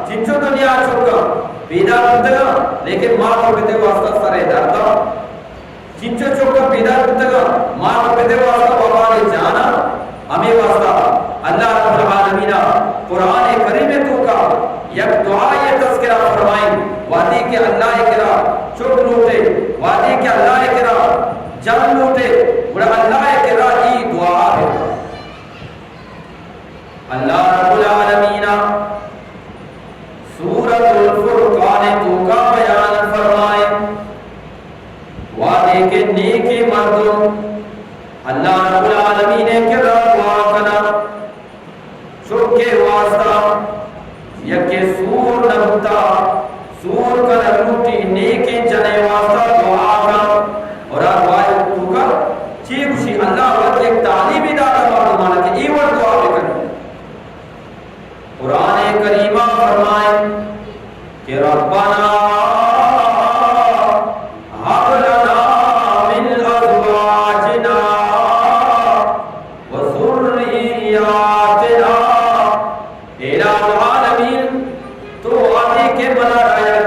چنچو دنیا چکا پیدا بوتگا، لیکن مات و پتے واسطہ سرے دردا۔ چنچو چکا پیدا بوتگا، مات و پتے واسطہ وبال جانا۔ ہمے واسطہ اللہ رب العالمین قرآن کریم توکا یک دعائے تذکرہ فرمائیں، وہدے کہ اللہ کرا چک لوٹے، وہدے کہ اللہ کرا جن لوٹے، گڑا اللہ کرا ای دعا بکن۔ اللہ رب العالمین سورۃ الفرقان توکا بیان فرمائے، وہدے کہ نیکیں مردم اللہ رب العالمین کرا دعا کنا، چکے واسطہ یکے سور نہ بوتا، سور کنگ لوٹی، نیکیں جنے واسطہ دعا کن۔ اور آ دعائے توکا چی گوشی؟ اللہ وت یک تعلیمی داتا مردمانا کہ ای وڑ دعا بکن۔ قرآن کریمہ فرمائے کہ ربنا هب لنا من ازواجنا و ذریاتنا۔ اے الہ العالمین، تو وہدے کہ منا را یک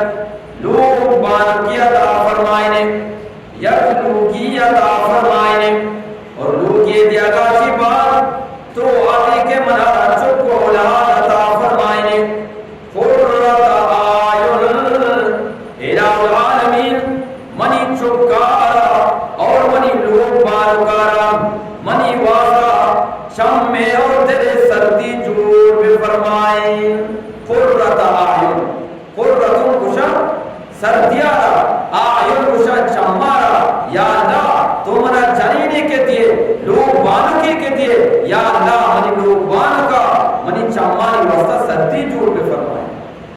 لوگ بانکی عطا فرمائینے، یک لوگی عطا فرمائینے، اور لوگی دیگا چی بعد تو وہدے کہ منا را چک و اولاد عطا فرمائینے، قرۃ اعین، الہ العالمین، منی چکارا اور منی لوگ بانکارا منی واسطہ چمے اور دل سردی جوڑ بفرمائے۔ قرۃ اعین، قرۃ گوشا سردیا